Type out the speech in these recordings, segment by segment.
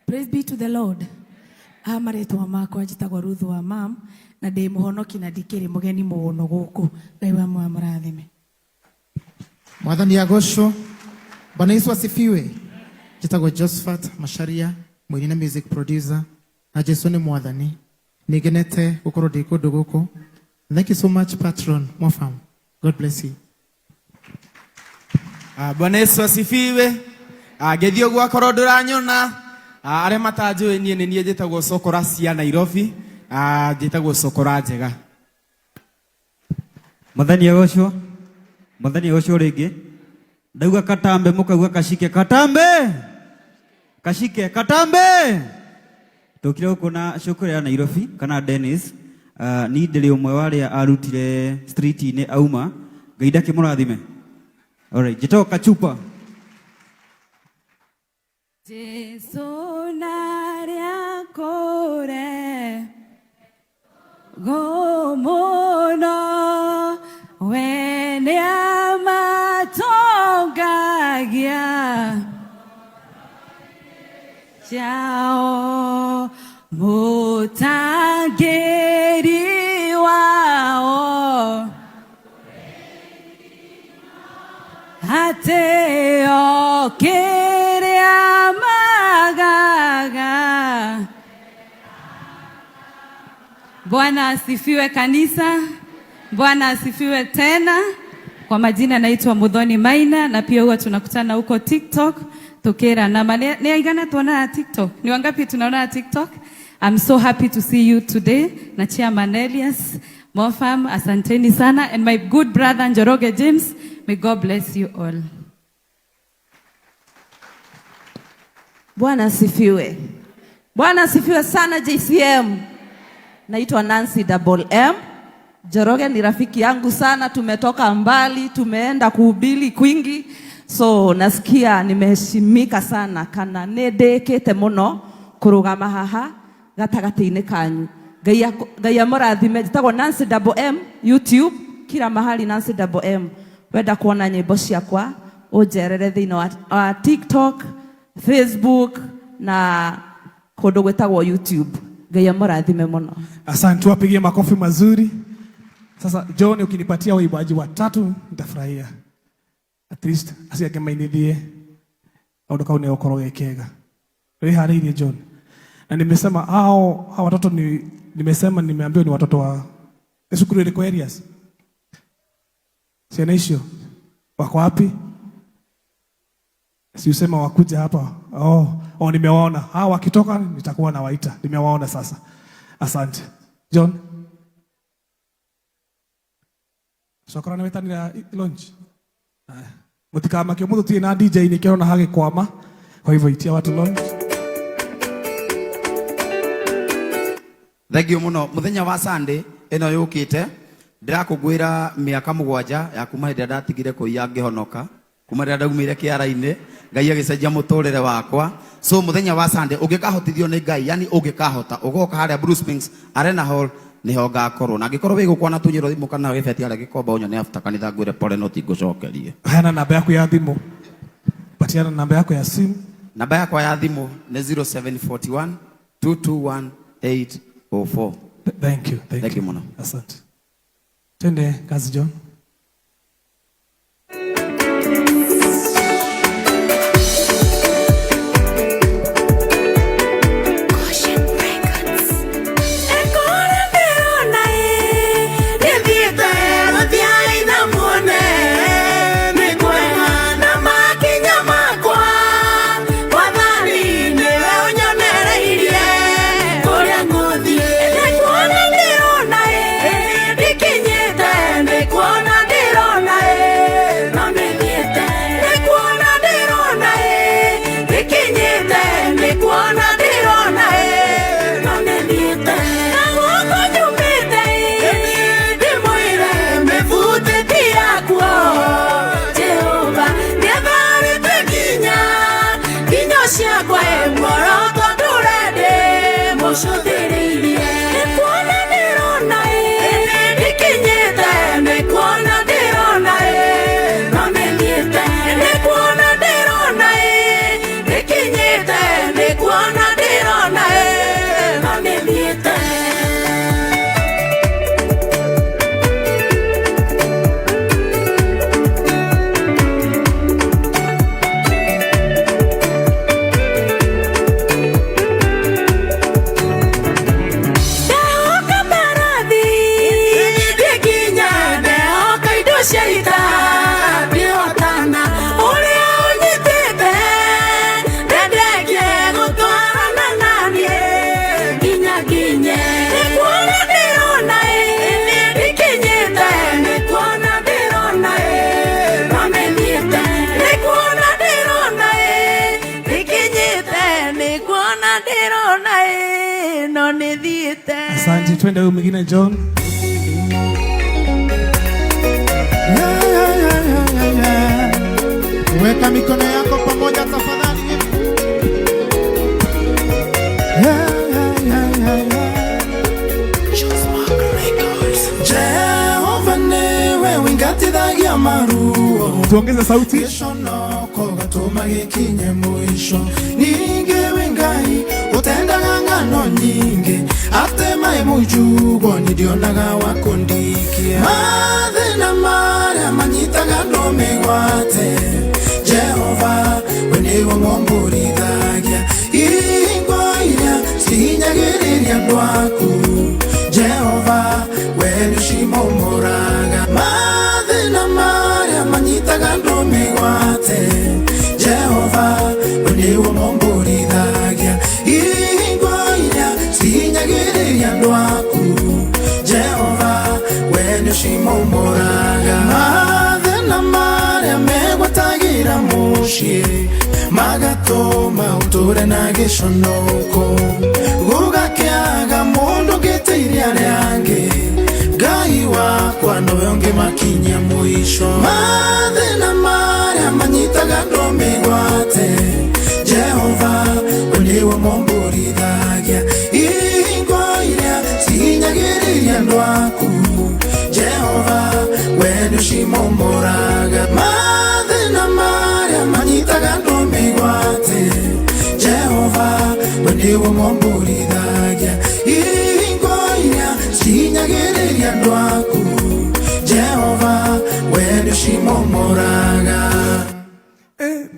Praise be to the Lord. A marĩtwa makwa njĩtagwo Ruth wa mam na ndĩ mũhonoki na ndikĩrĩ mũgeni mũno gũkũ. Ngai wa muoyo amũrathime. Mwathani agocwo. Bwana Yesu asifiwe. Njĩtagwo Josephat Macharia, mũini na music producer, na Jesu nĩ mwathani. Nĩngenete gũkorwo ndĩ kũndũ gũkũ. Thank you so much patron Mofam. God bless you. Ah, Bwana Yesu asifiwe. Ah, ngĩthiĩ ũguo akorwo ndũranyona. Ah, arĩa matanjũĩ niĩ nĩ niĩ njĩtagwo Sokora cia Nairobi. Ah, njĩtagwo Sokora njega. Mwathani agocwo. Mwathani agocwo rĩngĩ. Ndauga katambe mũkauga kacike katambe. Kacike katambe. Tũkire gũkũ na cũkũrũ ya Nairobi kana Dennis. Uh, ni ndĩrĩ ũmwe wa arĩa arutire street-inĩ auma. Ngai ndakĩmũrathime. Alright, njĩtagwo Kachupa. Jesu narĩa kũre gũmũno we nĩamatongagia ciao mũtangĩri wao atĩ o kĩrĩa magaga. Bwana asifiwe kanisa. Bwana asifiwe tena. Kwa majina naitwa Muthoni Maina na pia huwa tunakutana huko TikTok tukira na ni aigana tuonana TikTok. Ni wangapi tunaona TikTok? I'm so happy to see you today na Chairman Elias Mofam, asanteni sana and my good brother Njoroge James, may God bless you all. Bwana asifiwe. Bwana asifiwe sana JCM. Naitwa Nancy Double M. Njoroge ni rafiki yangu sana, tumetoka mbali, tumeenda kuhubiri kwingi. So nasikia nimeheshimika sana kana nĩndĩkĩte mũno kũrũgama haha gatagatĩ-inĩ kanyu. Ngai amũrathime. Njĩtagwo Nancy Double M YouTube, kila mahali Nancy Double M. Wenda kuona nyĩmbo ciakwa ũnjerere thĩinĩ wa TikTok, Facebook na kũndũ gwĩtagwo YouTube. Ngai amũrathime mũno. Asante, wapigie makofi mazuri. Sasa John, ukinipatia waimbaji watatu nitafurahia. At least acio angĩ mainithie kaũndũ kau nĩ gũkorwo ge kega. Wĩharĩirie John? Na nimesema hao watoto ni nimesema nimeambiwa ni watoto wa nĩ cukuru ĩrĩkũ areas? Ciana icio wako wapi? Si usema wakuja hapa. Oh, oh, nimewaona. Hao wakitoka nitakuwa nawaita. Nimewaona sasa. Asante. John. Cokora nĩ wetanĩra launch. Mũtikamake ũmũthĩ tũtirĩ na DJ nĩkĩo ũrona hagĩkwama. Kwa hivyo itia watu launch. Thank you muno. Muthenya wa Sunday ĩno yũkĩte ndĩrakũngũĩra mĩaka 7 ya kuma hĩndĩ ĩrĩa ndatigire kũiya ngĩhonoka, kuma rĩrĩa ndaumire kĩara-inĩ, Ngai agĩcenjia mũtũrĩre wakwa. So muthenya wa Sunday ũngĩkahotithio nĩ Ngai, yani ũngĩkahota ũgoka harĩa Blue Springs Arena Hall niho ngakorwo. Na angĩkorwo wĩ gũkũ na tunyĩrwo thimũ kana wĩbeti harĩa Gĩkomba ũnyone after kanitha ngwĩre pole no tingũcokerie. Heana namba yaku ya thimũ. Patiana namba yako ya simu. Namba yakwa ya thimũ nĩ 0741 221 804. Thank you, thank Thank you. you mũno. Asante. Twende kazi John. Nĩkuona Nĩ thiĩte. Asante, twende huyu mwingine John. Yeah, yeah, yeah, yeah, yeah, yeah. Weka mikono yako pamoja tafadhali. Yeah, yeah, yeah, yeah, yeah. Jehova niwe wingatithagia maruo. Tuongeze sauti. Gĩconoko gatũma gĩkinye mũico. Ningĩ wĩ Ngai ũtendaga ng'ano nyingĩ, atĩ maĩ mũnjugo nĩ ndionaga wa kũndikia. Mathĩna marĩa manyitaga andũ mĩgwate, Jehova we nĩwe mũmbũrithagia. Ihingo iria cihinyagĩrĩria andũ aku, Jehova we nĩũcimomoraga. Mathĩna marĩa manyitaga andũ mĩgwate, Jehova we nĩwe mũmbũrithagia. Ihingo iria cihinyagĩrĩria andũ aku, Jehova we nĩũcimomoraga. Mathĩna marĩa megwatagĩra mũciĩ magatũma ũtũre na gĩconoko, gũgakĩaga mũndũ ũngĩteithia arĩa angĩ, Ngai wakwa nowe ũngĩmakinyia mũico. Mathĩna marĩa manyitaga andũ mĩgwate, Jehova we nĩwe mũmbũrithagia. Ihingo iria cihinyagĩrĩria andũ aku, Jehova we nĩũcimomoraga. Mathĩna marĩa manyitaga andũ mĩgwate, Jehova we nĩwe mũmbũrithagia. Ihingo iria cihinyagĩrĩria andũ aku, Jehova we nĩũcimomoraga.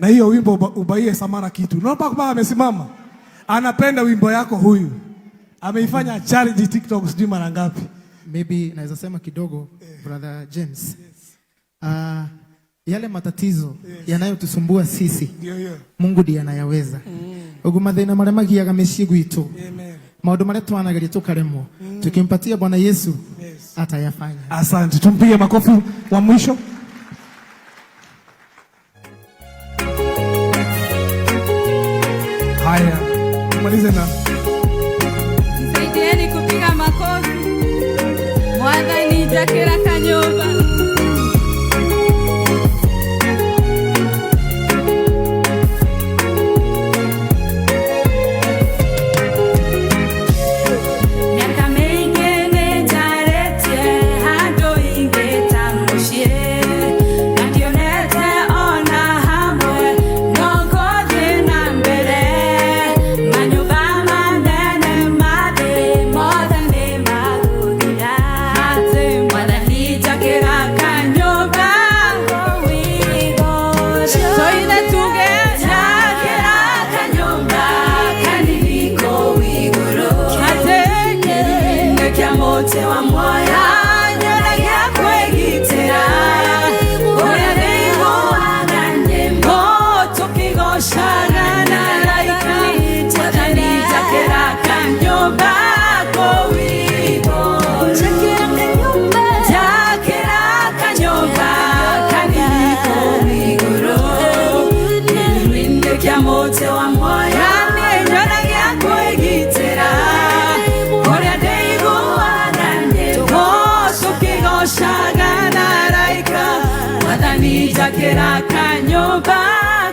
Na hiyo wimbo ubaie Samara kitu. Unaona baba amesimama. Anapenda wimbo yako huyu. Ameifanya challenge TikTok sijui mara ngapi. Maybe naweza sema kidogo, brother James. Yale matatizo yanayotusumbua sisi, Ndio hiyo. Mungu ndiye anayaweza. Ugu mathĩna marĩa magiaga mĩciĩ gwitũ, Amen. maũndũ marĩa twanageria tukaremwo, tukimpatia Bwana Yesu atayafanya. Asante. Tumpige makofi wa mwisho. Haya, tumalize na Nisaidieni kupiga makofi. Mwathani njakĩra kanyũmba. Miaka mĩingĩ nĩnjarĩtie handũ ingĩta mũciĩ, na ndionete ona hamwe no ngũthiĩ na mbere. Manyũmba manene ma thĩ mothe nĩmagũthira. Atĩ Mwathani njakĩra kanyũmba kũu igũrũ. Tũine tuge njakĩra kanyũmba kanini kũu igũrũ. Atĩ kĩruru-inĩ kĩa mũtĩ wa muoyo nyone gĩa kwĩgitĩra. Kũrĩa ndĩiguaga nyĩmbo tũkĩgoocaga na araika. Mwathani njakĩra kanyũmba kũu igũrũ. Njakĩra kanyũmba kanini kũu igũrũ. Kĩruru-inĩ kĩa mũtĩ wa muoyo nyone gĩa kwĩgitĩra. Kũrĩa ndĩiguaga nyĩmbo tũkĩgoocaga na araika. Mwathani njakĩra kanyũmba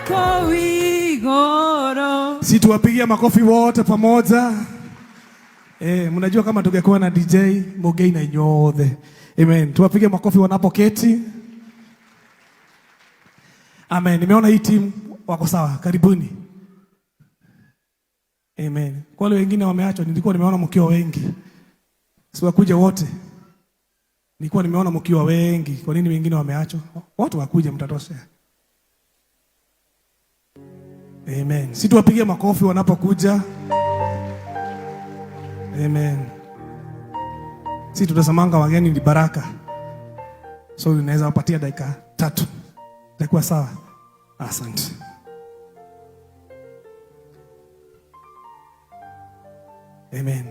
kũu igũrũ. Si tuwapigie makofi wote pamoja. Mnajua kama tungekuwa na DJ Mogei na inyothe. Amen. Tuwapige makofi wanapoketi. Amen. Nimeona hii timu wako sawa. Karibuni. Amen. Kwa wale wengine wameachwa, nilikuwa nimeona mkiwa wengi. Si wakuja wote. Nilikuwa nimeona mkiwa wengi. Kwa nini wengine wameachwa? Watu wakuja, mtatoshea. Amen. Si tuwapigie makofi wanapokuja. Amen. Si tutasemanga wageni ni baraka. So unaweza wapatia dakika 3. Itakuwa sawa. Asante. Amen.